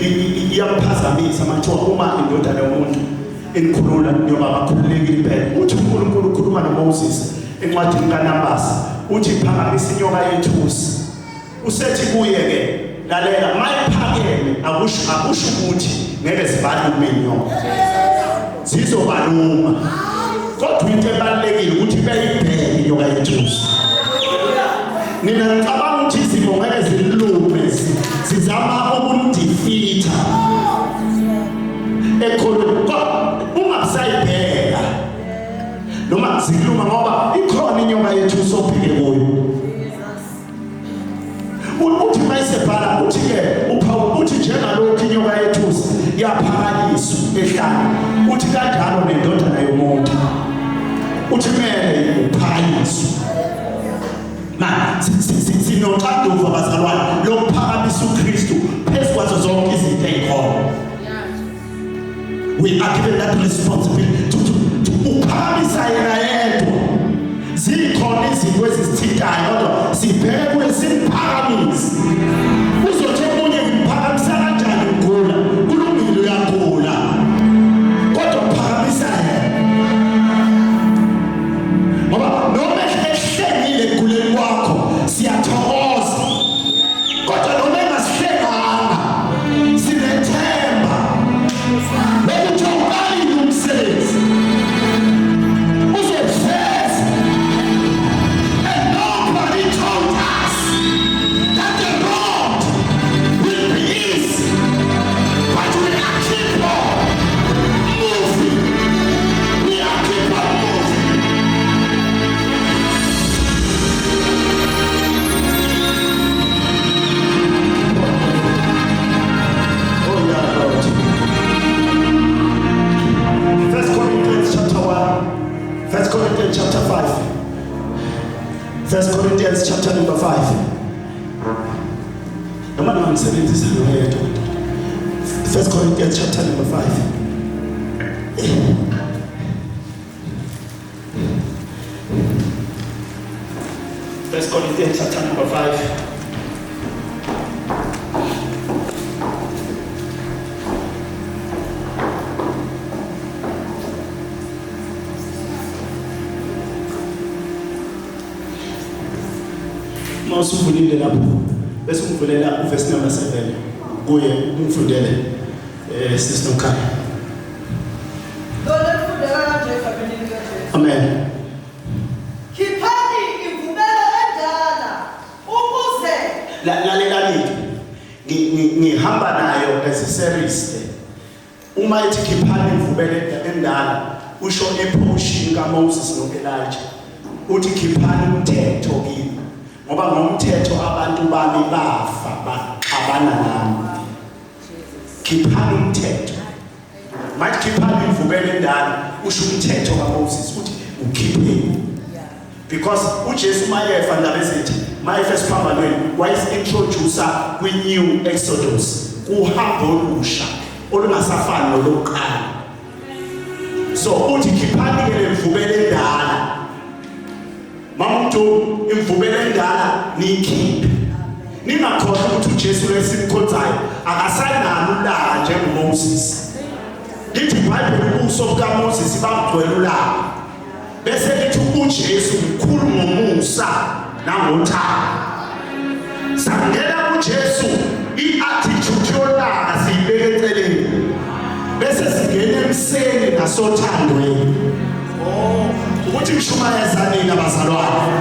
Iyamphazamisa mathiwa uma indodana yomuntu inikhulula niyoba abakhululekile impela. Uthi uNkulunkulu ukhuluma noMoses encwadini kaNumbers, uthi phakamisa inyoka yethusi. Usethi kuye ke, lalela, mayiphakeme akusho ukuthi ngeke zibalume inyoka, zizobaluma, kodwa into ebalulekile ukuthi beyibheke inyoka yethusi. Nina ngicabanga ukuthi izimo ngeke zilume, zizama ukunidefeata ekholweni, ungasayibheka noma zikuluma, ngoba ikhona inyoka yethusi obheke kuyo. Uthi mayisebhala uthi ke uPaul uthi njengalokhu inyoka yethusi yaphakanyiswa ehlane, uthi kanjalo nendodana yomuntu uthi kumele uphakanyiswe. Manje sinoxanduva bazalwane lokuphakamisa uKristu phezu kwazo zonke izinto ezikhona. We are given that responsibility to uphakamisa yena yedwa. Zikhona izinto ezisithintayo kodwa sibheke kuye simphakamise. Uzothi omunye ngiphakamisa kanjani ngigula? Kulungile uyagula. Kodwa phakamisa yena. Ngoba noma ehlengile ekuguleni kwakho siyathokoza. Kodwa noma engasihlenganga sinethemba lokuthi uqalile umsebenzi uzofeza. And nobody told us that the road will be easy, but we are keep on moving. We are keep on moving. Oh yeah, Lord. First Corinthians chapter 1. First Corinthians chapter 5. First Corinthians chapter number 5. Noma ningangisebenzisa noyedwa. First Corinthians chapter number 5. First Corinthians chapter number 5. Uma usuvulile lapho bese ungivulela uverse number 7 kuye ungifundele sisi Nomkhaya. Lona lifundeka kanje egameni likaJesu. Amen. Khiphani imvubelo endala ukuze Lalelani ngihamba nayo as a series le. Uma ethi khiphani imvubelo endala usho iportion kaMoses noElijah. Uthi khiphani umthetho kimi ngoba ngomthetho abantu bami bafa baxabana nami. Khiphani umthetho. Manje khiphani imvubelo endala usho umthetho kaMoses uthi ukhipheni. Because uJesu mayefa ndaba ezithi mayefa esiphambanweni wayesi-introducer kwi-new exodus, kuhambo olusha olungasafani nolokuqala. So uthi khiphani ke lemvubelo endala. Mama uMdu, imvubelo endala niyikhiphe. Ningakhohlwa ukuthi uJesu lo esimkhonzayo akasanalo ulaka njengoMoses. Lithi iBhayibheli ubuso bukaMoses bamgcwele ulaka. Bese lithi uJesu mkhulu ngomusa nangothando. Sangena kuJesu i-attitude yolaka siyibeke eceleni. Bese singena emseni nasothandweni. Oh, ukuthi ngishumayeza nini abazalwane?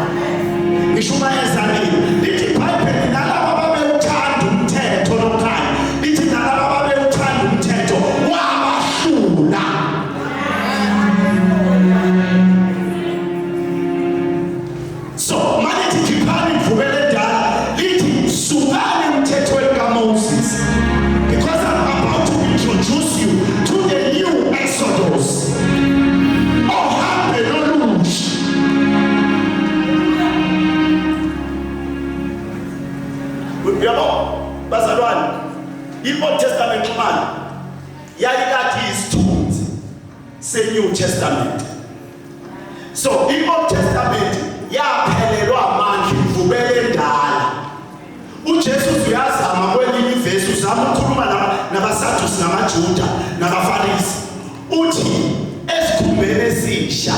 Ngishumayeza nini? Lithi iBhayibheli nalabo ababewuthanda umthetho nomkhanya. Lithi nalabo ababewuthanda umthetho wabahlula. So malithi khiphani imvubelo endala, lithi sukani emthethweni kaMoses. Because I'm about to introduce you to the new Exodus. Ohambe lolusha. Uyabo bazalwane, i-Old Testament xhumana yayikade iyisithunzi se-New Testament. So i-Old Testament yaphelelwa amandla imvubelo endala. uJesu uyazama kwelinye ivesi uzama ukukhuluma namaJuda nabaFarisi, uthi esikhumbeni esisha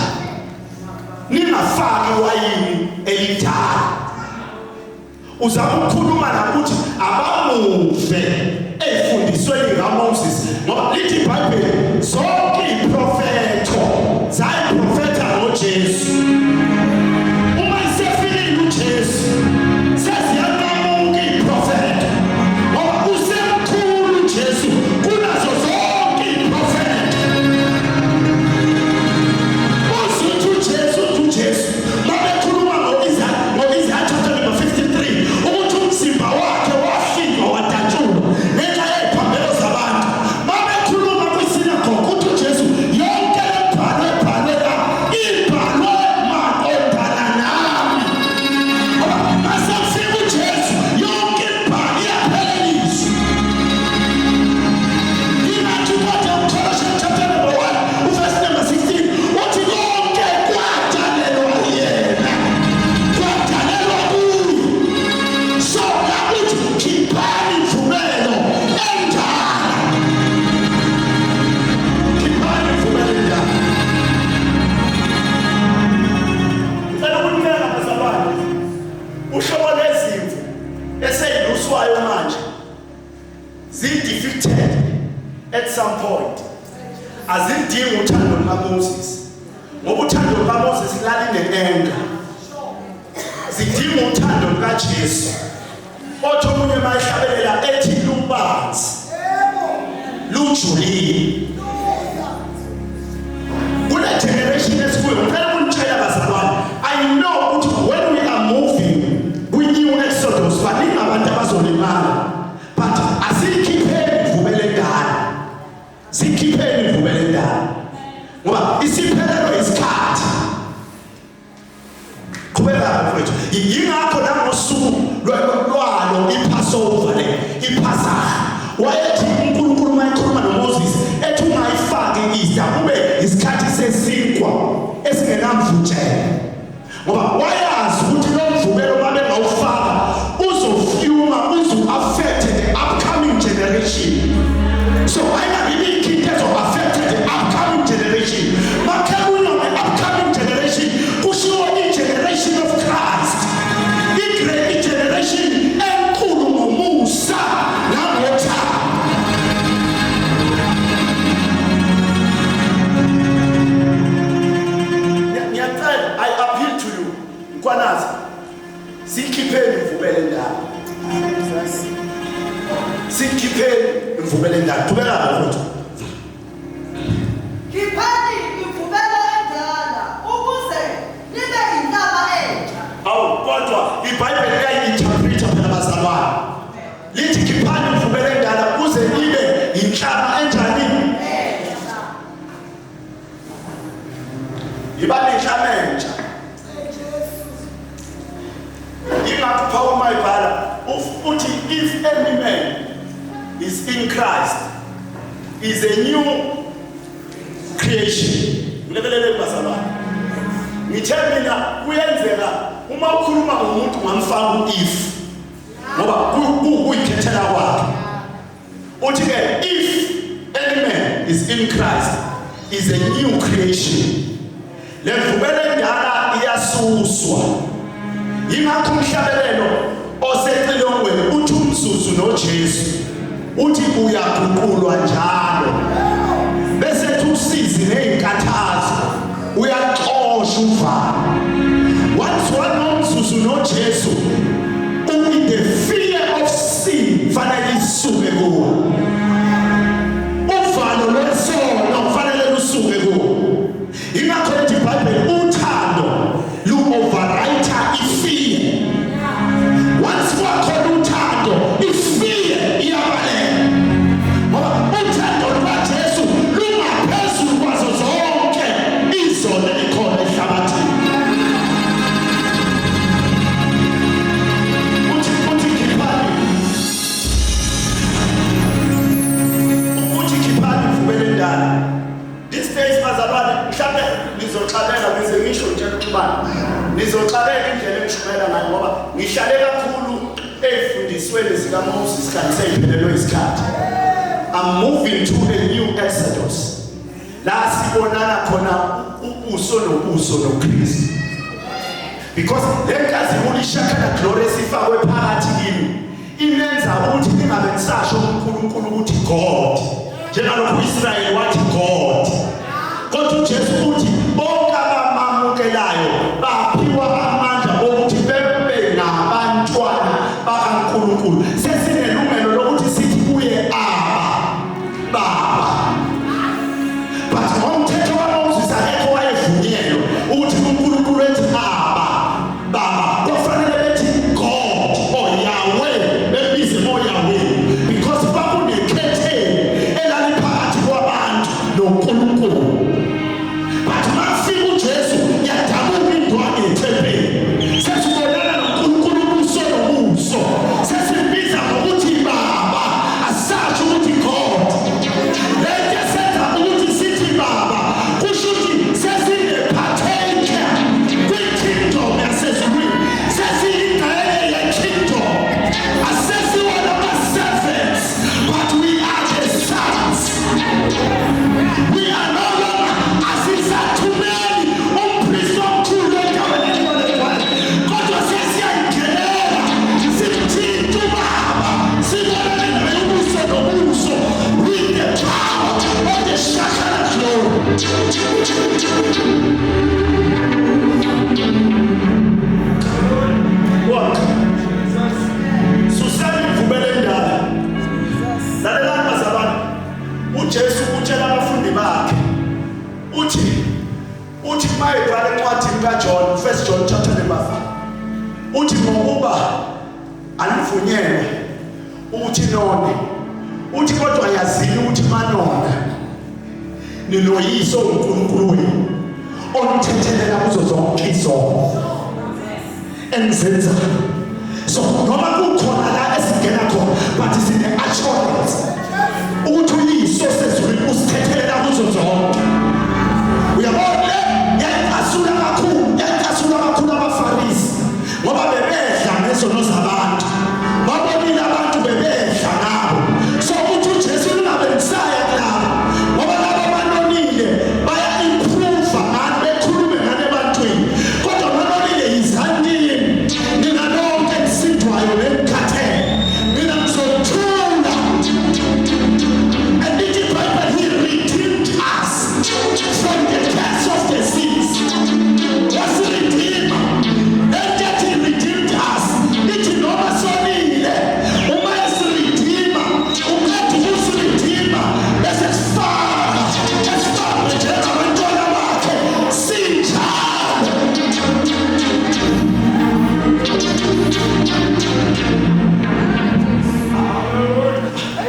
ningafaki wayini elidala. Uzama ukukhuluma la ukuthi abamuve ey'fundisweni kaMoses, ngoba lithi iBhayibheli zonke iy'profetho zayiprofetha ngoJesu. Uma isefikile uJesu seziyanqamuka iy'profetho, ngoba usemkhulu uJesu kunazo zonke iy'profetho. Uzuthi uJesu, uthi uJesu mabekhuluma ngo-Isaiah chapter number 53 ukuthi umzimba wakhe wahlinzwa wadatshulwa ngenxa yey'phambeko zabantu. Mabekhuluma kwisinagoge uthi uJesu yonke le mbhalo ebhalwe la ibhalwe maqondana nami, ngoba masefika uJesu yonke imibhalo iyapheleliswa. Ingathi kodwa uColossians chapter number 1 uverse number 16 uthi konke kwadalelwa yena, kwadalelwa kuye. So la uthi khiphani imvubelo endala, khiphani imvubelo endala. Ngicela ukunincenga bazalwane, uhlobo lwezimvu eseyiluswayo manje zi-defeated at some point. Azidingi uthando lukaMoses, ngoba uthando lukaMoses laline-anger. Zidinga uthando lukaJesu, othi omunye mayehlabelela ethi lubanzi lujulile. Kule generation esikuyo, ngicela ukunitshela bazalwane, I know ukuthi when we are moving kwi-new exodus baningi abantu abazolimala, but asiyikhipheni imvubelo endala, sikhipheni imvubelo endala, ngoba isiphelelo isikhathi. Qhubeka mfowethu. Yingakho nangosuku lwalo iPassover, le iPassover, wayethi uNkulunkulu uma ekhuluma noMoses ethi ungayifaki i-Easter kube isikhathi sesinkwa esingenamvutshelo, ngoba wayazi ukuthi lo mvubelo uma bengawufaka uzofuma, uzo-affect the upcoming generation. So ayingabibikho into ezo-affect the upcoming generation. Makhulunywa nge-upcoming generation kushiwo i-generation of Christ, i-great generation enkulu ngomusa nangothando. Ngiyacela, I appeal to you, Mkhwanazi, sikhipheni imvubelo endala, sikhipheni imvubelo endala. Qhubeka mfowethu. Khiphani imvubelo endala ukuze nibe inhlama entsha. Awu, kodwa iBhayibheli liyayi-interpreta phela bazalwane, lithi khiphani imvubelo endala kuze nibe inhlama enjani? Entsha. Iba nenhlama entsha. Ingakho Paul mayibhala uthi if any man is in Christ is a new creation. Ngilekelele bazalwane, ngithe mina kuyenzeka uma ukhuluma ngomuntu ungamfaka u-if, ngoba kuyikhethela kwakhe. Uthi ke if any man is in Christ is a new creation, le mvubelo endala iyasuswa. Yingakho umhlabelelo osecilongweni uthi umzuzu noJesu uthi uyaguqulwa njalo, bese ethi usizi nezinkathazo uyaxosha uvalo. Once wanomzuzu noJesu, uthi the fear of sin fanele isuke kuwe, uvalo lwesono fanele lusuke kuwe. Ingakho lithi iBhayibheli uthando lu-override ifear. Once kwakhona uthando, ifear iyabaleka, ngoba uthando lukaJesu lungaphezulu kwazo zonke izono ekhona ehlabathini. Uthi khiphani, uthi khiphani imvubelo endala. These days bazalwane, mhlawumbe nizoxabeka, ngize ngisho nje ukuxubana, nizoxabeka indlela engishumela ngayo, ngoba ngihlale kakhulu ey'fundisweni zikaMoses kanti seyiphelelwe isikhathi. I'm moving to a new Exodus. La sibonana khona ubuso nobuso noKristu. Because le nkazimulo iShekinah glory esifakwe phakathi kimi inenza ukuthi ningabe nisasho uNkulunkulu ukuthi God. Njengalokhu uIsrayeli wathi God. Kodwa uJesu uthi bonke abamamukelayo baphiwa amandla okuthi bebe ngabantwana bakaNkulunkulu. Sesinelungelo lokuthi sithi kuye Abba, Baba. But ngomthetho kaMoses akekho wayevunyelwe ukuthi uNkulunkulu ethi Abba, Baba. Kwafanele bethi God or Yahweh, bebize ngoYahweh because kwakunekhetheni elaliphakathi kwabantu noNkulunkulu. But makufika uJesu yadabuka indwangu yethempeli. Sesibonana noNkulunkulu ubuso nobuso. Sesimbiza ngokuthi Baba, asisasho ukuthi God. Lento esenza ukuthi sithi Baba kusho ukuthi sesine-partaker kwi-kingdom yasezulwini. Sesiyingxenye ye-kingdom. Asesiwona ama-servants, but we are the sons. We are no longer asisathumeli umpristi omkhulu endaweni engcwele, kodwa sesiyayingenela simthinte ubaba, sibonane naye ubuso nobuso with the power of the Shekinah glory. Work. Susani imvubelo endala. Lalelani bazalwane, uJesu utshela abafundi bakhe, uthi mayebhala encwadini kaJohn, First John chapter number 5, uthi ngokuba anivunyelwe ukuthi none, uthi kodwa yazini ukuthi manona ninoyise uNkulunkulu wenu onithethelela kuzo zonke izono enizenzayo. So noma kukhona la esingena khona, but sine-assurance ukuthi uyise osezulwini usithethelela kuzo zonke. Uyabona, le yayicasula kakhulu, yayicasula kakhulu abaFarisi ngoba bebedla ngezono zabantu. Babonile abantu bebedla nabo. So uthi uJesu ningabe nisaya kulabo ngoba labo banonile baya-improve ngani, bekhulume ngani ebantwini, kodwa banonile. Yizani kimi nina nonke enisindwayo nenikhathele, mina ngizothula. And lithi iBhayibheli, he redeemed us from the curse of the sins. Wasiredeema. Lento ethi redeemed us ithi noma sonile, uma esiredeema uqeda ukusiredeema bese sifaka esifake njengabantwana bakhe sinjalo.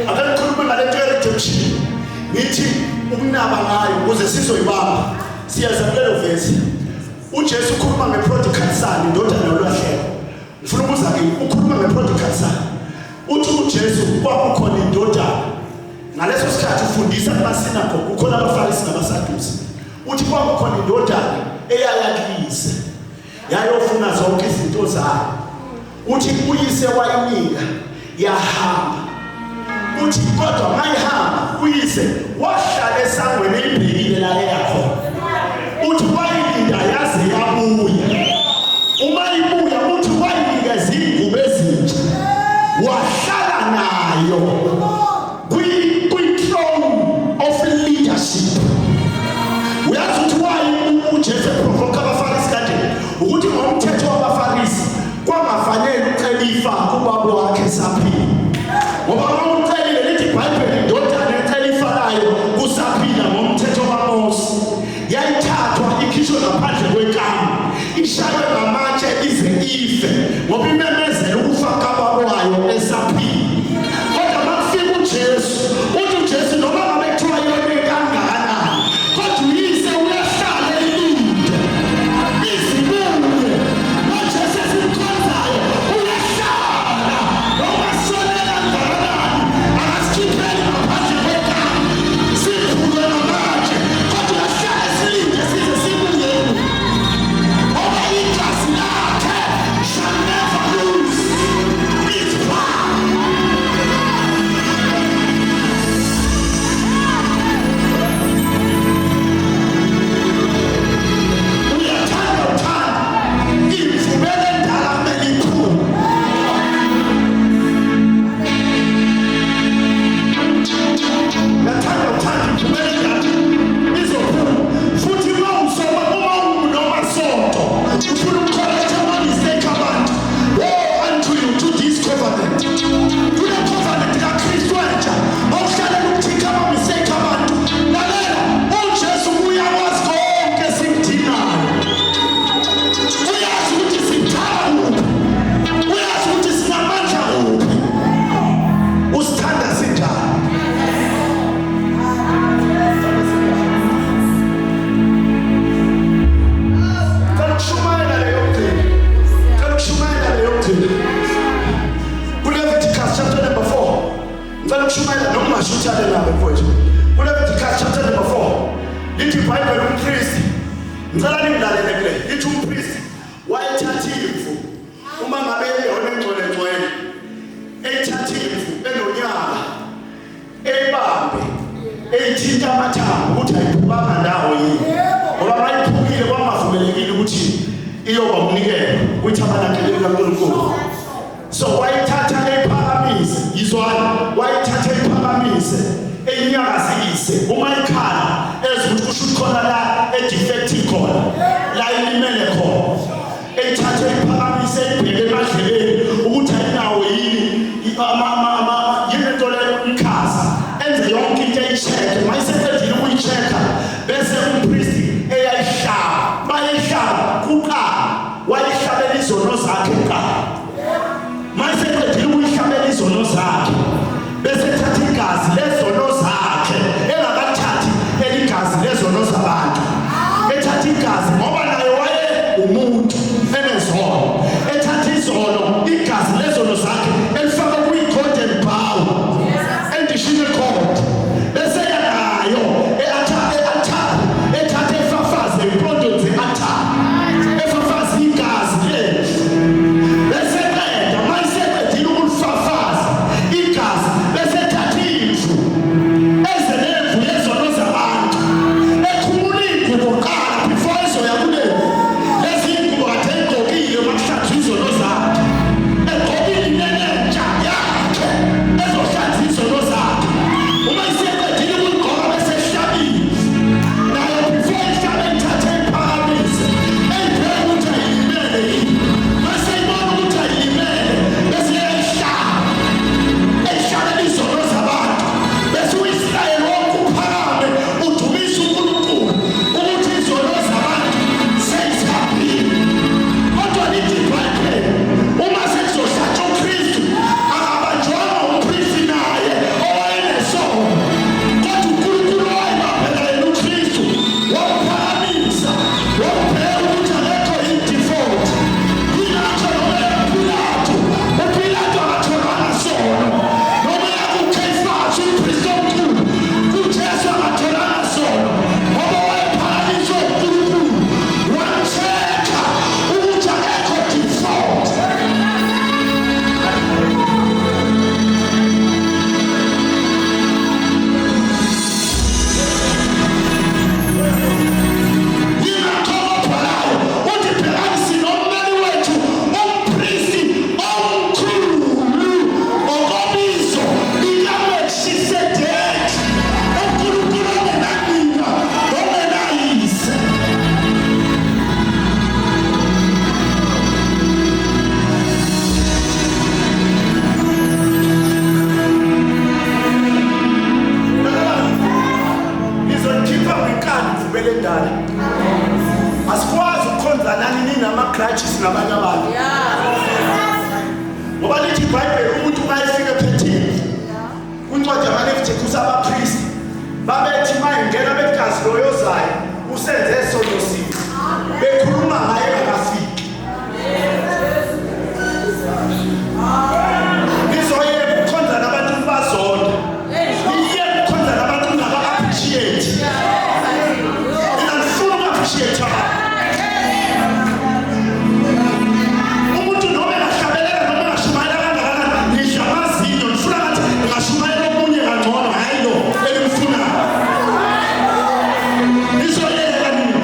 Ake ngikhulume ngalento ye-redemption, ngithi ukunaba ngayo ukuze sizoyibamba. Siyeza kulelo vesi. UJesu ukhuluma nge-prodigal son, indodana yolwahleko. Ngifuna ukuza kimi. Ukhuluma nge-prodigal son, uthi uJesu kwakukhona indodana. Ngaleso sikhathi ufundisa kumasinagoge, kukhona abaFarisi nabaSadusi. Uthi kwakukhona indodana eyaya kuyise yayofuna zonke izinto zayo. Uthi uyise wayinika, yahamba. Uthi kodwa mayihamba uyise wahlala esangweni eyibhekile la eyakhona. Uthi wayilinda yaze yabuya. Uma ibuya, uthi wayinikeza iy'ngubo ezintsha, wahlala nayo kwi-throne of leadership. Uyazi ukuthi why uJesu eprovoke abaFarisi kanje? Ukuthi ngomthetho wabaFarisi kwangafanele ucela ifa kubaba wakhe esaphila, ngoba uma ucelile, lithi iBhayibheli, indodana ecela ifa layo kusaphila ngomthetho kaMose. Lalelani mfowethu. KuLeviticus chapter number 4. Lithi iBhayibheli umpristi. Ngicela ningilalele kule. Lithi umpristi wayethatha imvu uma ngabe eyona engcwele ngcwele. Eyithatha imvu enonyaka. Eyibambe. Eyithinta amathambo ukuthi ayiphukanga ndawo yini. Ngoba mayiphukile kwangavumelekile ukuthi iyoba umnikelo kwithabanakele likaNkulunkulu. So wayithatha eyiphakamise, yizwani, wayithatha eyiphakamise, eyinyakazise. Uma ikhala ezwa ukuthi kusho ukuthi khona la edefective khona, la ilimele khona. Eyithathe eyiphakamise eyibheke emadlebeni ukuthi ayinawo yini yini lento le umkhaza. Enze yonke into eyi-check. Mayiseqedile ukuyi-check-a bese umpristi eyayihlaba. Mayehlaba kuqala wayehlabela izono zakhe kuqala. Mayeseqedile ukuyihlabela izono zakhe bese ethatha igazi lezono zakhe engakathathi eligazi lezono zabantu, ethatha igazi ngoba naye waye umuntu enezono, ethatha izono igazi lezono zakhe elifaka kwi-golden bowl endishini ekhona, bese nayo e-altar ethatha efafaze empondweni ze-altar, efafaza igazi leli, bese qeda mayiseqedile ukulifafaza igazi bese ethatha imvu eze nemvu yezono zabantu, ekhumula iy'ngubo kuqala before ezoya kulemvu. Lezi iy'ngubo kade ey'gqokile makuhlanzwa izono zakhe, egqokile inene entsha yakhe ezohlanza izono zakhe. Uma iseqedile ukuyigqoka bese ehlabile nayo, before ihlabe ithathe iphakamise eyibheke ukuthi ayilimele yini. Mase ibona ukuthi ayilimele bese iyayihlaba, eyihlabela izono zabantu, bese u-Israyeli wonke uphakame udumise uNkulunkulu ukuthi izono zabantu seyizihambile. Kodwa lithi iBhayibheli uma sekuzohlatshwa uKristu akabanjwanga umpristi naye owayenesono, kodwa uNkulunkulu owayebambela yena uKristu wamphakamisa, wambheka ukuthi akekho yi-default. Yingakho noma ePilato, uPilato akatholanga sono, noma yakuKheyifasi umpristi omkhulu, kuJesu akatholanga sono ngoba wayephakanyiswe uNkulunkulu, wam-check-a ukuthi akekho default. Yingakho obhalayo uthi bhekani sinommeli wethu umpristi omkhulu ngokobizo likaMelkisedeki, uNkulunkulu ongenanina ongenayise. Ngizokhipha ngenkani mvubele endala. Asikwazi ukukhonza nani ninama-grudges nabanye abantu, ngoba lithi iBhayibheli umuntu uma efika ephethini kwincwadi yamaLeviticus, abapristi babethi uma ingena bethi kazi loyozayo usenze sono siphi, bekhuluma ngaye engakafiki. Nizoyeka ukukhonza nabantu nibazonda, niyeke ukukhonza nabantu ningaba-appreciate. Nina nifuna uku-appreciate abantu. Umuntu noma engahlabelela noma engashumayela kangakanani, nidla amazinyo, nifuna ngathi ngingashumayela omunye kangcono, hhayi lo elimfunayo. Nizoyeka nina.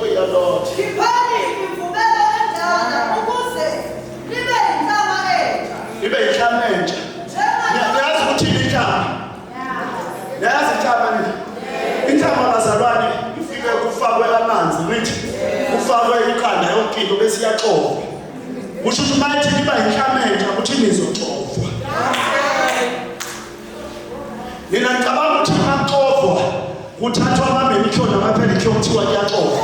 Oh, Lord. Khiphani imvubelo endala ukuze nibe inhlama entsha. Ibe inhlama entsha. Niyazi ukuthi inhlama? Niyazi inhlama nini? Inhlama bazalwane ifike kufakwe amanzi ngithi kufakwe iqanda yonke into bese iyaxovwa. Kusho ukuthi uma ithi iba inhlama entsha ukuthi nizoxovwa. Nina ngicabanga ukuthi maxovwa kuthathwa ama-manicure nama-pedicure kuthiwa kuyaxovwa.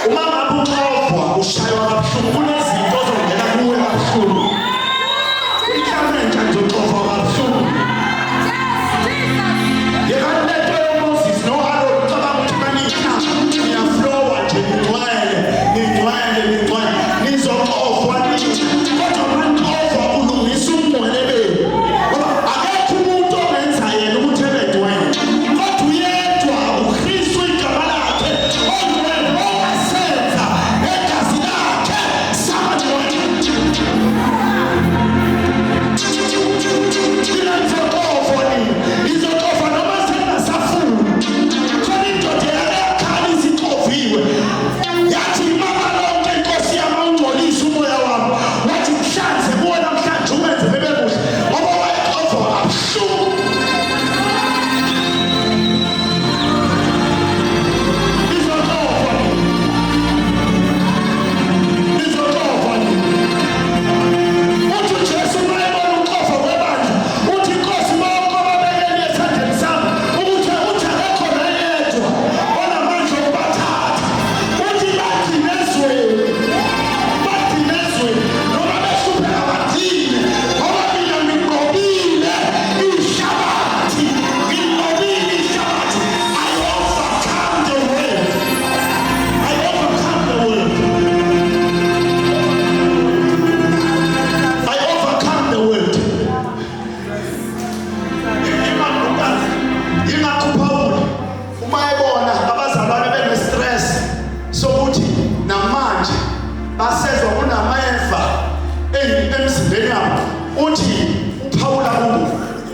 Uma ngabe uxovwa ushaywa kabuhlungu kunezinto ozongena kuwe kabuhlungu. Inhlama entsha nizoxovwa kabuhlungu. Yekani lento yoMoses no-Aaron ucabanga ukuthi maniyinhlama niyaflowa nje ningcwele ningcwele ningcwele nizoxovwa nithi kodwa manixovwa ulungisa ubungcwele benu ngoba akekho umuntu ongenza yena ukuthi ebe ngcwele kodwa uyedwa uKristu igama lakhe ongcwele ongasenza egazi lakhe saba ngcwele. Nina nizoxovwa nina nizoxovwa noma sengingasafuni. Khona indoda eyake yakhala isixoviwe yathi mama lonke inkosi yami awungcolise umoya wami wathi mhlanze kuwe namhlanje umenze bebe muhle ngoba wayexovwa kabuhlungu. Nizoxovwa nina, nizoxovwa nina. Uthi uJesu uma ebona ukuxova kwebandla uthi inkosi bonke ababekeli esandleni sami ukuthi uthi akekho nayedwa onamandla okubathatha uthi bagcine ezweni bagcine ezweni noma behlupheka bagcine ngoba mina nginqobile ihlabathi nginqobile ihlabathi. I overcome the world. I overcome the world. I overcome the world. Ingakho uPaul uma ebona abazalwane bene-stress sokuthi namanje basezwa kunameva emzimbeni yabo uthi uPaul kubo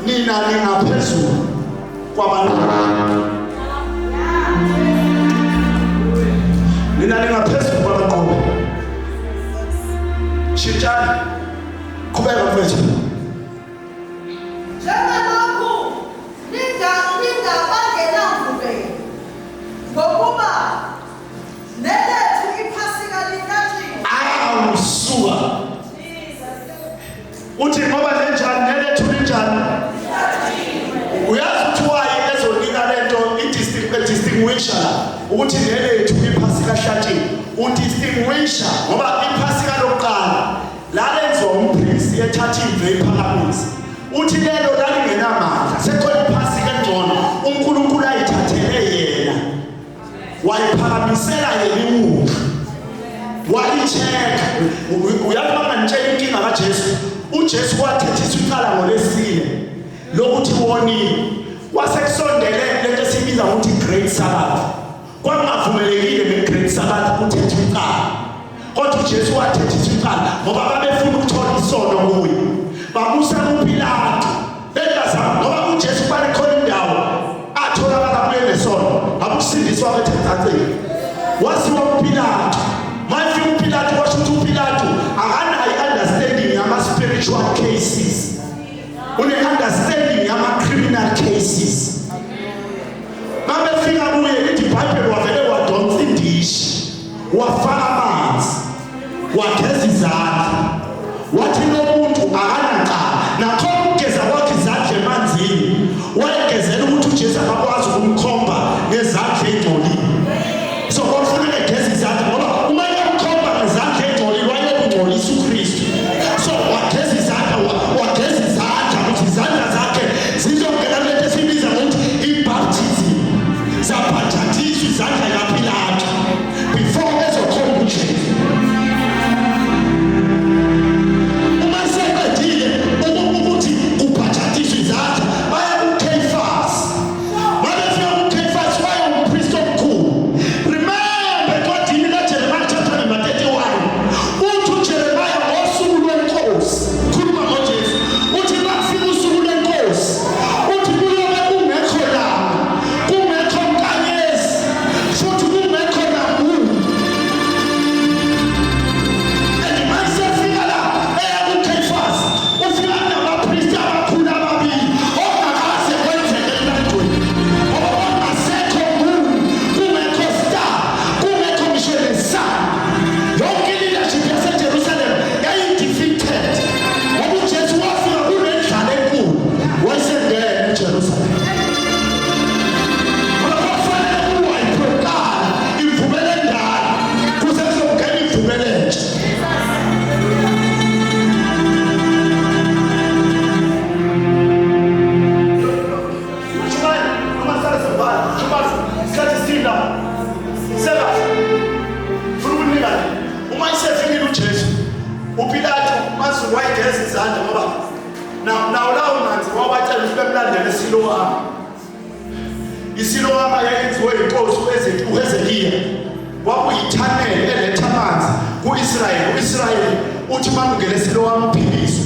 nina ningaphezulu kwabantu nina ningaphezulu kwabanqobi. Shintshani qhubeka mfethu. Njengalokhu ningabangenamvubelo, ngokuba nelethu iphasika lihlatshwe. Awu suka uthi ngoba lenjani nelethu linjani uyazi ukuthi why ezonika lento i-distinguisher la ukuthi nelethu iphasika hlatshiwe udistinguisha ngoba iphasika lokuqala lalenziwa umpristi ethatha imvu eyiphakamise uthi lelo lalingenamandla sekhona iphasika engcono uNkulunkulu ayithathele yena wayiphakamisela yena iwundlu walichecka. Uyazi uma nganitshela inkinga kaJesu uJesu wathethiswa icala ngolesine lokuthi wonile kwasekusondele lento esiyibiza ngokuthi Great Sabbath kwakungavumelekile nge-Great Sabbath kuthethwa icala kodwa uJesu wathethiswa icala ngoba babefuna ukuthola isono kuye bamusa kuPilato bengazama ngoba uJesu kufanele khona indawo atholakala kuye nesono ngabe ukusindiswa kwethe kucacile wasiwa kuPilato mayefika uPilato washo ukuthi uPilato akanayo i-understanding yama-spiritual cases une-understanding yama-criminal cases. Babefika kuye lithi iBhayibheli wavele wadonsa indishi wafaka amanzi wageza izandla wathi lo muntu akanacala nakhona ukugeza kwakhe izandla emanzini wayegezela ukuthi uJesu akakwazi ukumkhomba ngezandla ey'ngcolile so kwakufuneka egeze izandla ngoba uma eyamkhomba ngezandla ey'ngcolile wayekungcolisa uKristu so wageza izandla wageza izandla ukuthi izandla zakhe zizongena kulento esiyibiza ngokuthi i-baptism zabhajathiswa izandla kaPilato before ezokhomba uJesu. UPilatu mazulu wayigeza izandla ngoba nawo lawo manzi wawatshela ukuthi bemlandela iSiloama. ISiloama yayenziwe inkosi uHezekiya. Kwakuyithanele eletha amanzi ku-Israyeli. U-Israyeli uthi makungena eSiloama uphiliswe.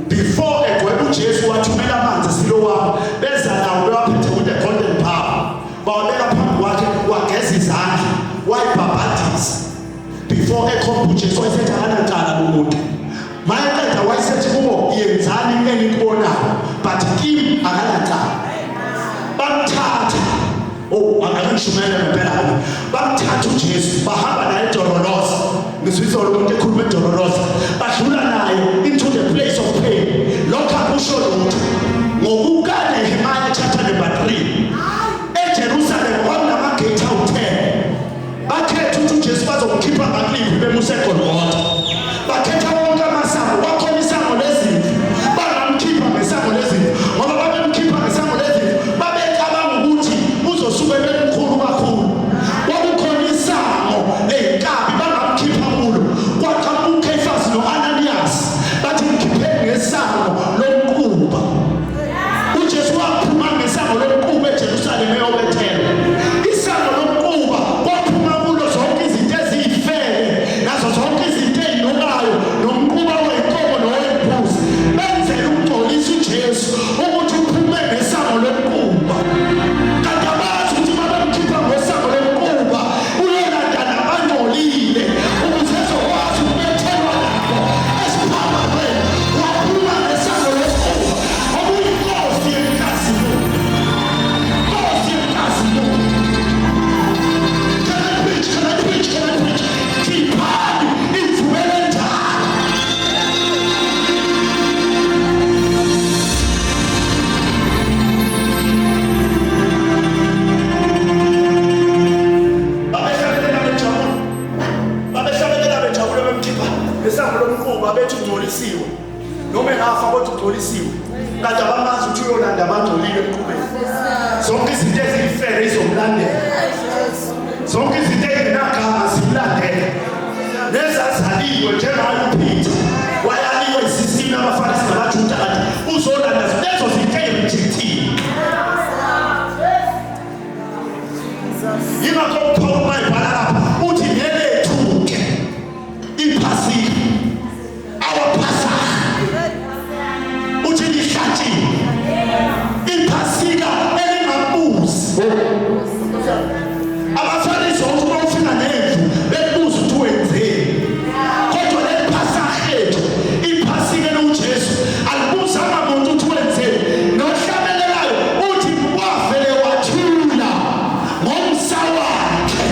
Before egweba uJesu wathumela amanzi eSiloama, beza nawo bewaphethe with the golden power. Bawabeka phambi kwakhe wageza izandla, wayibhabhadisa. Before ekhomba uJesu wayesethi akanacala lo muntu. Mayeqeda wayesethi kubo yenzani enikubonayo, but kimi akanacala. Bamthatha. Oh, akangishumayela ngempela. Bamthatha uJesu, bahamba naye eDorolosa. Ngizwisa lo muntu ekhuluma eDorolosa. Badlula naye into the place of pain. Lokho akusho lutho. NgokukaNehemiah chapter number 3. EJerusalem kwakunamagate awu-10. Bakhetha ukuthi uJesu bazomkhipha ngakuliphi bemuse eGolgotha. Bakhetha wonke amasango, kwakhona isango lezimvu. Bangamkhipha ngesango lezimvu ngoba babemkhipha ngesango lezimvu babecabanga ukuthi uzosuke bemkhulu kakhulu. Kwakukhona isango ley'nkabi bangamkhipha kulo. Kwaqhamuka uKhefasi no-Ananiyas bathi mkhipheni ngesango lomquba. UJesu waphuma ngesango lomquba eJerusalema eyobethelwa. Isango lomquba kwaphuma kulo zonke izinto eziyifele nazo zonke izinto ey'nukayo nomquba wey'nkomo nowembuzi. Benzela ukungcolisa uJesu ukuthi uphume ngesango lomquba. Kanti abazi ukuthi uma bemkhipha ngesango lomquba uyolanda nabangcolile ukuze ezokwazi ukubethelwa nabo esiphambanweni. Waphuma ngesango lomquba okuyinkosi yenkazimulo. Nkosi yenkazimulo. Can I preach? Can I preach? Can I preach? Khiphani imvubelo endala. Babehlabelela bejabula. Babehlabelela bejabula bemkhipha ngesango lomquba bethi ungcolisiwe. Noma engafa kodwa ungcolisiwe. Kanti abamazi ukuthi uyolanda abangcolile emqubeni. Zonke izinto eziyifele izomlandela. Zonke izinto ezingenagama zimlandele. Nezazaliwe njengaye uPeter. Wayaliwe isystem yabaFarisi nabaJuda kanti uzolanda lezo zinto ey'rejectile. Yingakho uPaul mayibhala lapha uthi nelethu-ke iphasika, our Passover, uthi lihlatshiwe iphasika elingabuzi. AbaFarisi wonke uma ufika nemvu bekubuza ukuthi wenzeni, kodwa leli Pasaka ethu, iphasika eliwuJesu, alibuzanga muntu ukuthi wenzeni. Nohlabelelayo uthi wavele wathula ngomsa wakhe.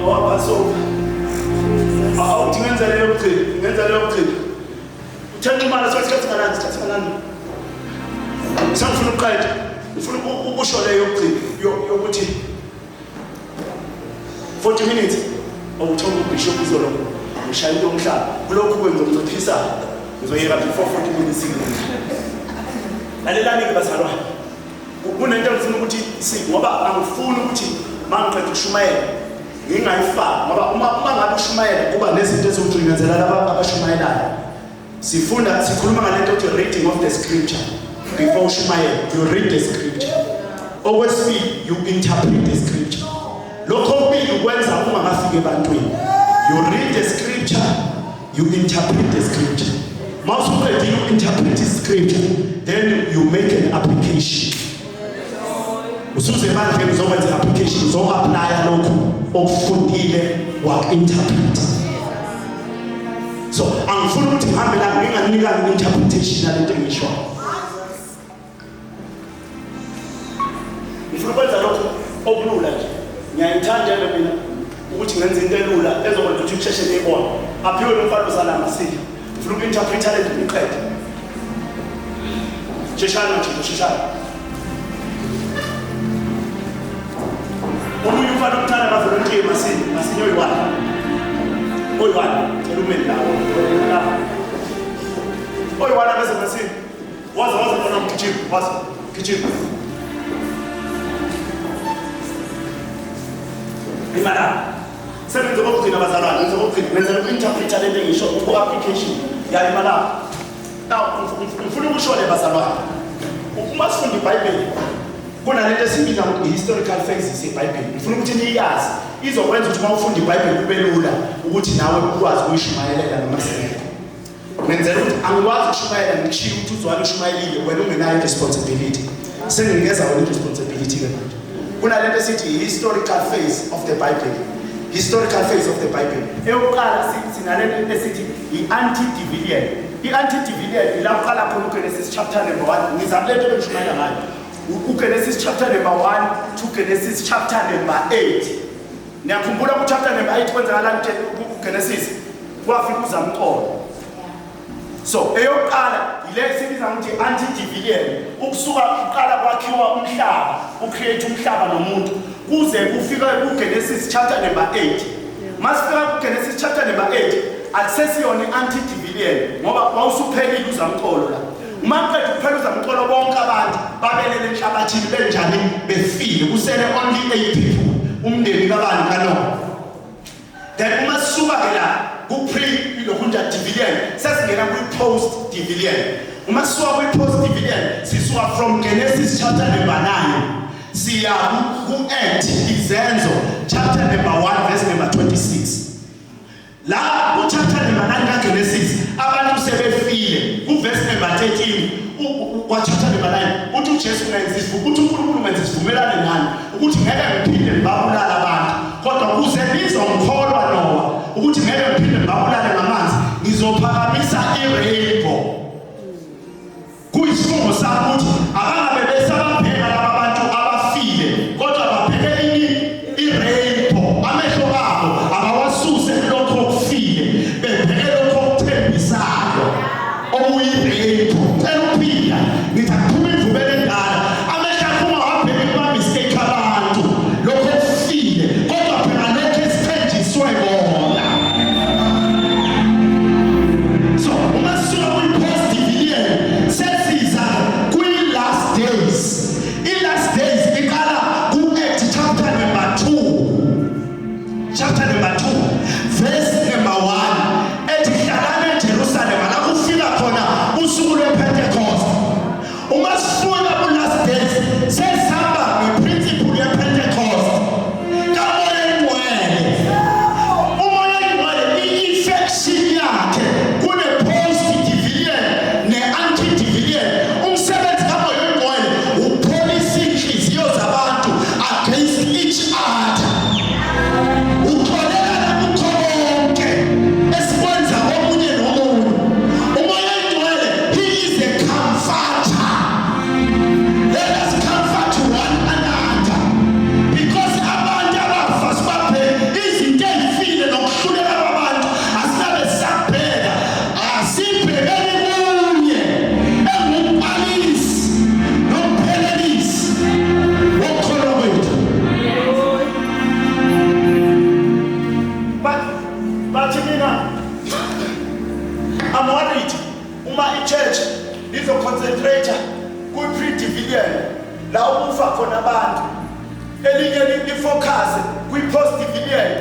Awapassover. Awuthi ngenza leyo yokugcina, ngenza leyo yokugcina. Uthe Nxumalo sikhathi nganani, sikhathi nganani. Sengifuna ukuqeda. Ngifuna ukusho leyo yokugcina yokuthi 40 minutes awuthola ubishop izolo ngishaya into yomhlaba. Kulokhu kwenza ngizoyeka before 40 minutes. Lalelani-ke bazalwane. Kunento engifuna ukuthi si ngoba angifuni ukuthi mangiqeda ukushumayela ngingayifaki, ngoba uma ngabe ushumayela kuba nezinto eziwukuthi ngenzela laba abashumayelayo. Sifunda sikhuluma ngalento othi reading of the scripture. Before ushumayela you read the scripture. Okwesibili, you interpret the scripture. Lokho okubili ukwenza ungakafiki ebantwini. You read the scripture, you interpret the scripture. Mawusuqedile uku-interpret scripture, then you make an application. Usuze ebandleni uzokwenza i-application, uzo-applya lokhu okufundile waku-interpret. So angifuni ukuthi ngihambe la nginganikanga i-interpretation yalento engishoyo. Ngifuna ukwenza lokhu okulula nje. Ngiyayithanda nje mina ukuthi ngenze into elula ezokwenza ukuthi usheshe niyibone. Aphiwe lo mfana ozala masile. Ngifuna uku-interpreta le nto ngiqede. Sheshani nje, sheshani. Omunye umfana omncane akavolontiye masini, masini oyi-one. Oyi-one, cela ume lawo. Lapho. Oyi-one abeze mthini. Waza waza khona mgijima, waza gijima. Imala. Sebenze kokugcina bazalwane, ngenze kokugcina, ngenzela uku-interpreta lento engisho ku-application ya imala. Now, ngifuna ukusho le bazalwane. Uma sifunda iBhayibheli, kunalento esibiza ngokuthi i-historical phases yeBhayibheli. Ngifuna ukuthi niyazi. Izokwenza ukuthi uma ufunda iBhayibheli kube lula ukuthi nawe ukwazi ukuyishumayelela noma singekho. Ngenzela ukuthi angikwazi ukushumayela ngikushiye ukuthi uzwale ushumayelile wena ungenayo i-responsibility. Senginikeza wena i-responsibility ke manje. Kunalento esithi i-historical phase of the Bible. Historical phase of the Bible. Eyokuqala sinalento esithi i-antediluvian. I-antediluvian ila kuqala khona uGenesis chapter number 1. Ngiza kule nto bengishumayela ngayo. UGenesis chapter number 1 to Genesis chapter number 8. Niyakhumbula ku chapter number 8 kwenzakalani kuGenesis? Kwafika uzamcolo. So eyokuqala ile esibiza ngokuthi antediluvian, ukusuka kuqala kwakhiwa umhlaba, ucreate umhlaba nomuntu kuze kufike kuGenesis chapter number 8. Masifika kuGenesis chapter number 8 akusesiyona i-antediluvian ngoba wawusuphelile uzamcolo la. Uma kuqeda ukuphela uzamcolo bonke abantu babelele enhlabathini benjani befile kusele only 8 people umndeni kabani kaNoah. Then uma sisuka ke la ku-pre ilokhunja divillian sesingena kwi-post divillian. Uma sisuka kwi-post divillian sisuka from Genesis chapter number 9 siya ku-Act izenzo chapter number 1 verse number 26. La ku-chapter number 9 kaGenesis abantu sebefile ku-verse number 13 kwa-chapter number 9 uthi uJesu ungenza isivumelwano uthi uNkulunkulu ungenza isivumelwano nani ukuthi ngeke ngiphinde ngibabulale abantu kodwa kuze nizongikholwa Noah ukuthi ngeke ngiphinde ngibabulale ngamanzi ngizophakamisa i-rainbow. Kuyisifungo sami ukuthi abangabe besababheka laba bantu abafile kodwa babheke ini i-rainbow amehlo abo abawasuse kulokho okufile bebheke lokho okuthembisayo okuyi-rainbow. Cela ukuphila ngithi akuphuma imvubelo endala amehlo akho ungawabheki kuma-mistake abantu lokho okufile kodwa bheka lokho esithenjiswe kona. So uma sisuka kwi-post divillian sesiza kwi-last days. I-last days iqala ku-Act chapter number 2. Chapter number 2 verse number 1 ethi hlalani eJerusalema la kufika khona usuku lwePentecost. Uma sifika ku-last days sesihamba ngeprinciple yePentecost kaMoya Oyingcwele. UMoya Oyingcwele i-infection yakhe kune-post divillian ne-antediluvian. Umsebenzi kaMoya Oyingcwele ukupholisa iy'nhliziyo zabantu against each other. Uxolelana kukho konke esikwenza komunye nomunye. UMoya Oyingcwele, he is a comforter. Let us comfort one another because abantu abafa sibabheke izinto ey'file nokuhluleka kwabantu asinabe sisabheka asibhekeni kuye engumqalisi nomphelelisi wokukholwa kwethu. But mina I'm worried uma i-church izoconcentrate kwi-pre-divillian la ukufa khona abantu elinye lifocus kwi-post divillian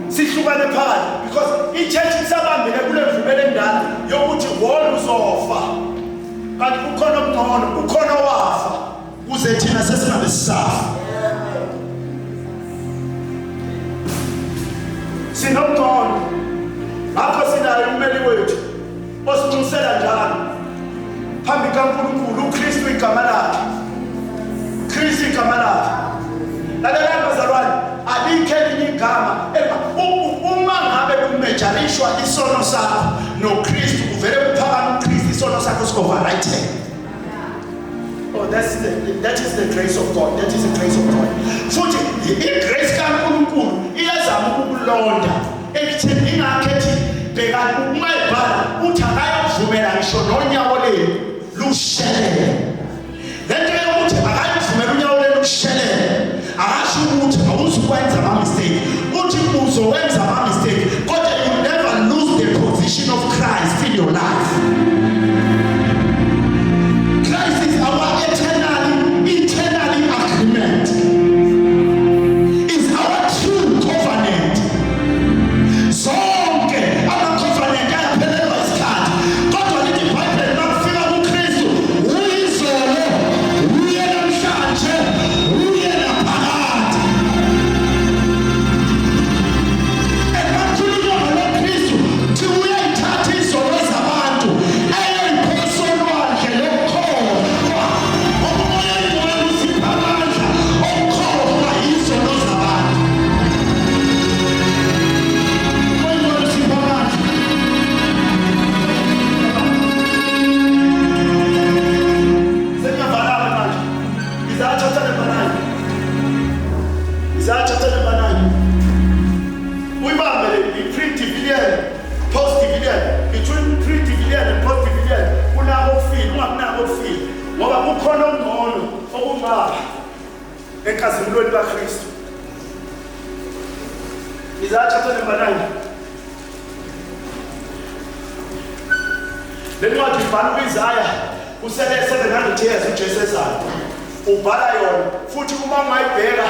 sihlukane phakathi because i-church isabambile kule mvubelo endala yokuthi wona uzofa kanti kukhona okungcono kukhona owafa kuze thina sesingabe sisafa. Sinomngcono ngakho sinaye ummeli wethu osinxusela njalo phambi kaNkulunkulu uKristu igama lakhe. Kristu igama lakhe. Lalelani bazalwane, alikho elinye igama uma ngabe kumejarishwa isono sakho noKristu kuvele kuphakame uKristu isono sakho sikoverwrite. Oh, that is the grace of God. That is the grace of God. Futhi i-grace kaNkulunkulu iyazama ukukulonda ekutheni ingakho ethi bhekani uma ibhala uthi akayokuvumela ngisho nonyawo lenu lushelele. Le nto yokuthi akayokuvumela unyawo lenu lushelele akasho ukuthi awuzukwenza ama-mistake. Uthi uzowenza ama-mistake kodwa you never lose the position of Christ in your life. Christ is our eternally agreement, is our true covenant. Zonke ama-covenant ayaphelelwa isikhathi, kodwa lithi iBhayibheli makufika kuKristu, uyizolo, uye namhlanje, uye naphakade. And makukhulunywa ngalo Kristu, thi uyayithatha izono zabantu eyayiphosa olwandle lokukhohlwa. Umoya Oyingcwele usipha amandla okukhohlwa izono zabantu. Umoya Oyingcwele usipha amandla. Sengiyavala-ke manje. Isaiah chapter number 9. Isaiah chapter number 9. Uyibambe le i-pre-division, post-division, between pre-division and post-division kunako ukufika, ungakunako ukufika, ngoba kukhona okungcono okungapha enkazimulweni kaKristu. Isaiah chapter number 9. Le ncwadi ibhala u-Isaya kusele 700 years uJesu ezalwa. Ubhala yona futhi. Uma ungayibheka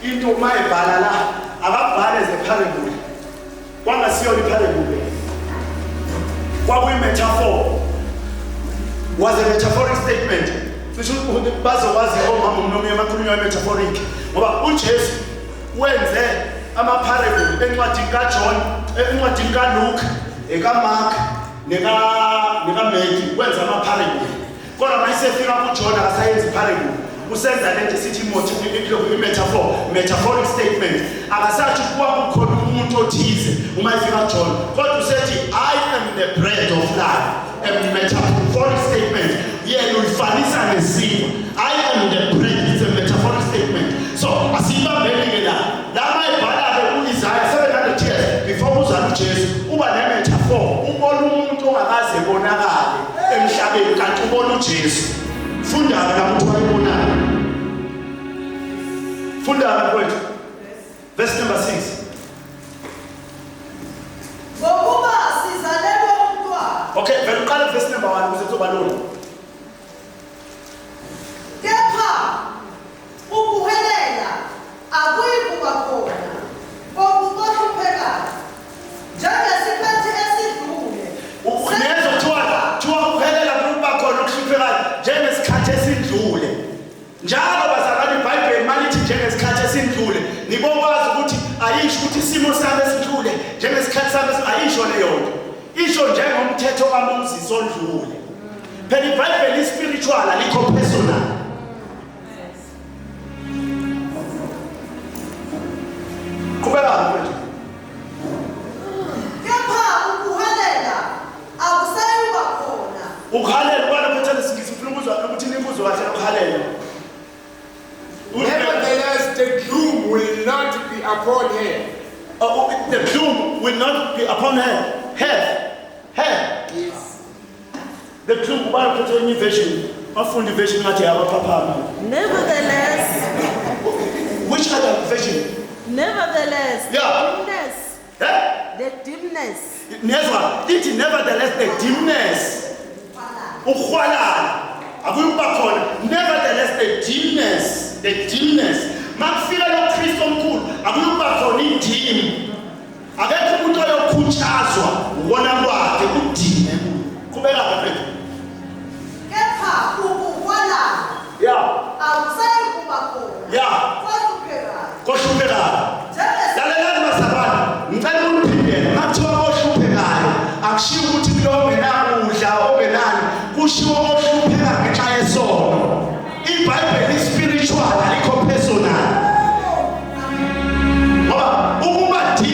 into uma ebhala la, akabhale ze-parable, kwangasiyona i-parable, kwakuyi-metaphor, was a metaphoric statement. Cishe bazokwazi omama umnomi emakhulunywa metaphoric, ngoba uJesu wenze ama-parable encwadini kaJohn, encwadini kaLuke, ekaMark neka-Matthew, wenza ama-parable. Kodwa mayisefika kuJohn akasayenzi i-parable, usenza lento esithi i-metaphor, metaphoric statement. Akasathi kwakukhona umuntu othize uma efika kuJohn, kodwa usethi, "I am the bread of life," a metaphoric statement. Yena uyifanisa nesinkwa. "I am the bread", it's a metaphoric statement. So asiyibambeni-ke la. Lama ebhala-ke u-Isaya 700 years before uzala uJesu, uba ne-metaphor, ubona umuntu ongakaze ebonakale emhlabeni, kanti ubona uJesu. Funda-ke la muntu wayibonayo. Funda-ke mfowethu, verse number 6. Ngokuba sizalelwe umntwana. Okay, vele uqale verse number 1 ukuze kuzoba lula. Kepha ukuhelela akuyikuba khona kokuhluphekayo njengesikhathi esidlule. Nezwa, kuthiwa ukuhelela kuba khona okuhluphekayo njengesikhathi esindlule. Njalo bazalwane, iBhayibheli malithi njengesikhathi esindlule, nibokwazi ukuthi ayisho ukuthi isimo sami esindlule njengesikhathi sami, ayisho leyo nto. Isho njengomthetho kaMoses ondlule. Phela iBhayibheli spiritual, alikho personal. Qhubeka mfowethu. Kepha ukuhelela akusayuba khona. Ukuhalela ubana phethe lesingisi, ufuna ukuzwa ukuthi nikuzwe kahle ukuhalela. Nevertheless, the gloom will not be upon her. Oh, the gloom will not be upon her. Her. Her. Yes. The gloom, ubana phethe enye version. Bafunda version ngathi yabaphaphama. Nevertheless, Which other version? nevertheless, Yeah. the dimness, Eh? the dimness, Nezwa, ithi nevertheless the dimness. Ukuhwalala. Akuyukuba khona. Nevertheless the dimness, the dimness. Makufika lo Kristu omkhulu, akuyukuba khona i-dim. Akekho umuntu oyokhutshazwa ukubona kwakhe kudime. Qhubeka mfethu. Kepha ukuhwalala akusayikuba khona kohluphekayo. Kohluphekayo. Njengesikhathi Lalelani bazalwane, ngicela uniphindele. Makuthiwa kohluphekayo, akushiwo ukuthi kulo ongenakudla, ongenani, kushiwo ohlupheka ngenxa yesono. IBhayibheli spiritual, alikho personal. Ngoba ukuba dim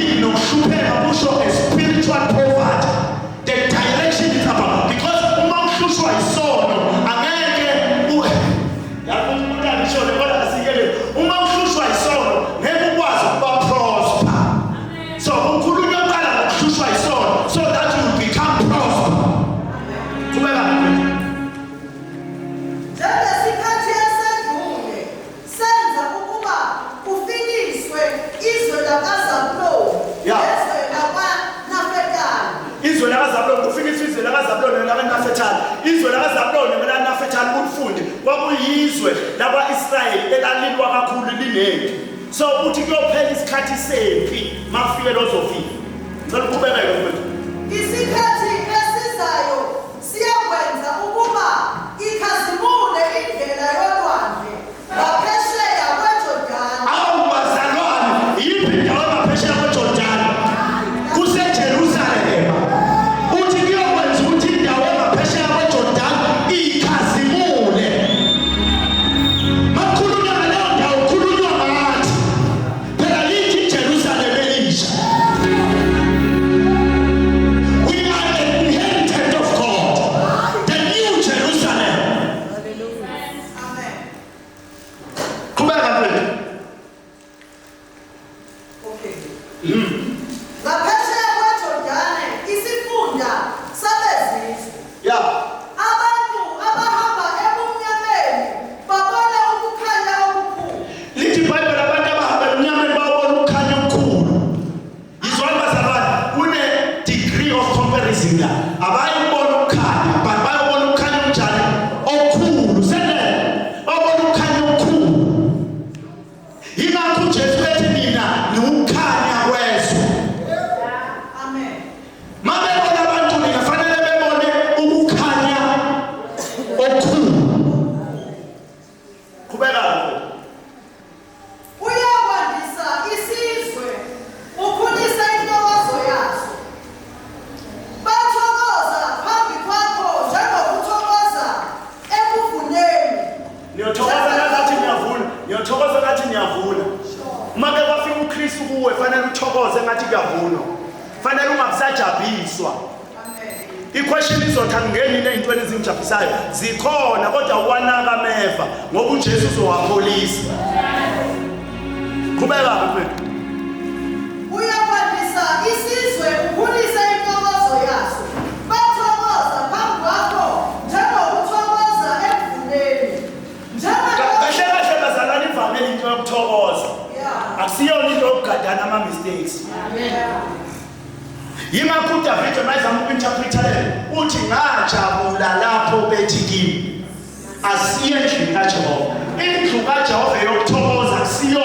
nelakanafethali. Izwe lakaZabuloni nelakanafethali ulifunde kwakuyizwe lakwa-Israyeli elalilwa kakhulu linempi. So uthi kuyophela isikhathi sempi makufike lozofika. Ngicela uqhubeke mfowethu. Isikhathi esizayo siyakwenza ukuba ikhazimule indlela yolwandle ngaphesheya kweJordani. Awu bazalwane, iyiphi indawo engaphesheya kweJordani? KuseJerusalema. Uthi kuyokwenza ukuthi indawo engaphesheya kweJordani ikhazimule. Makhulunywa ngaleyo ndawo khulunywa ngathi. Phela lithi iJerusalema elisha. We are the inheritance of God. The new Jerusalem. Amen. Qhubeka mfethu. Okay. Ngaphesheya kweJordani isifunda sabezizwe. Abantu abahamba ebumnyameni babona ukukhanya okukhulu. Lithi iBhayibheli abantu abahamba emnyameni babona ukukhanya okukhulu. Yizwani bazalwane, kune degree of comparison la. Abayibona ukukhanya, but bayobona ukukhanya okunjani? Okukhulu. Sene babona ukukhanya okukhulu. Yingakho uJesu ethi mina ngiwukukhanya kwezwe. Amen. Mabebona abantu mina fanele bebone ukukhanya okukhulu. Qhubeka mfowethu. Uyakwandisa isizwe, ukhulise intokozo yaso. Bathokoza phambi kwakho njengokuthokoza ekuvuneni. Niyothokoza ngathi niyavuna, niyothokoza ngathi niyavuna. Uma ke kwafika uKristu kuwe fanele uthokoze ngathi kuyavunwa. Fanele ungabusajabhiswa. Amen. I-question izothi angingeni ney'ntweni ezingijabhisayo zikhona kodwa uwanaka ameva ngoba uJesu uzowapholisa. Qhubeka mfethu. Uyakwandisa isizwe, ukhulise intokozo yaso. Bathokoza phambi kwakho njengokuthokoza ekuvuneni. Njengalokhu Kahle kahle bazalwane ivamele into yokuthokoza. Akusiyona into yokugadana ama-mistakes. Yingakho uDavide mayezama uku-interpreta le uthi ngajabula lapho bethi kimi asiye endlini kaJehova. Indlu kaJehova yokuthokoza akusiyona.